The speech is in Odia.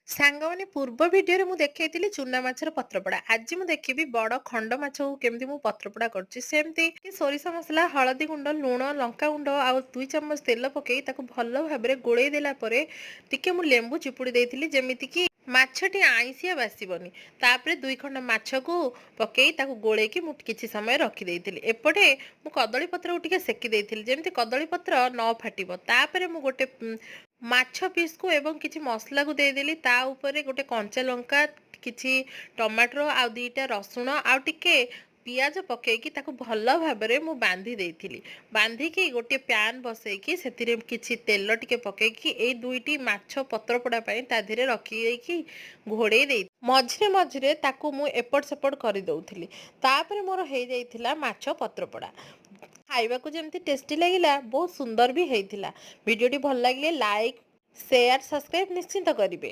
ସାଙ୍ଗମାନେ, ପୂର୍ବ ଭିଡ଼ିଓରେ ମୁଁ ଦେଖେଇଥିଲି ଚୁନା ମାଛର ପତ୍ରପୋଡ଼ା। ଆଜି ମୁଁ ଦେଖିବି ବଡ଼ ଖଣ୍ଡ ମାଛକୁ କେମିତି ମୁଁ ପତ୍ରପୋଡ଼ା କରୁଛି। ସେମିତି ସୋରିଷ ମସଲା, ହଳଦୀ ଗୁଣ୍ଡ, ଲୁଣ, ଲଙ୍କା ଗୁଣ୍ଡ ଆଉ 2 ଚାମଚ ତେଲ ପକେଇ ତାକୁ ଭଲ ଭାବରେ ଗୋଳେଇ ଦେଲା ପରେ ଟିକେ ମୁଁ ଲେମ୍ବୁ ଚିପୁଡ଼ି ଦେଇଥିଲି, ଯେମିତିକି ମାଛଟି ଆଇଁସିଆ ବାସିବନି। ତାପରେ ଦୁଇ ଖଣ୍ଡ ମାଛକୁ ପକେଇ ତାକୁ ଗୋଳେଇକି ମୁଁ କିଛି ସମୟ ରଖିଦେଇଥିଲି। ଏପଟେ ମୁଁ କଦଳୀ ପତ୍ରକୁ ଟିକେ ସେକି ଦେଇଥିଲି, ଯେମିତି କଦଳୀ ପତ୍ର ନ ଫାଟିବ। ତାପରେ ମୁଁ ଗୋଟେ ମାଛ ପିସ୍କୁ ଏବଂ କିଛି ମସଲାକୁ ଦେଇଦେଲି। ତା ଉପରେ ଗୋଟେ କଞ୍ଚା ଲଙ୍କା, କିଛି ଟମାଟର ଆଉ 2ଟା ରସୁଣ ଆଉ ଟିକେ ପିଆଜ ପକେଇକି ତାକୁ ଭଲ ଭାବରେ ମୁଁ ବାନ୍ଧି ଦେଇଥିଲି। ବାନ୍ଧିକି ଗୋଟିଏ ପ୍ୟାନ୍ ବସେଇକି ସେଥିରେ କିଛି ତେଲ ଟିକେ ପକେଇକି ଏଇ ଦୁଇଟି ମାଛ ପତ୍ରପୋଡ଼ା ପାଇଁ ତା ଦେହରେ ରଖିଦେଇକି ଘୋଡ଼େଇ ଦେଇ ମଝିରେ ମଝିରେ ତାକୁ ମୁଁ ଏପଟ ସେପଟ କରିଦେଉଥିଲି। ତାପରେ ମୋର ହେଇଯାଇଥିଲା ମାଛ ପତ୍ରପୋଡ଼ା। ଖାଇବାକୁ ଯେମିତି ଟେଷ୍ଟି ଲାଗିଲା, ବହୁତ ସୁନ୍ଦର ବି ହେଇଥିଲା। ଭିଡ଼ିଓଟି ଭଲ ଲାଗିଲେ ଲାଇକ୍, ସେୟାର, ସବସ୍କ୍ରାଇବ୍ ନିଶ୍ଚିତ କରିବେ।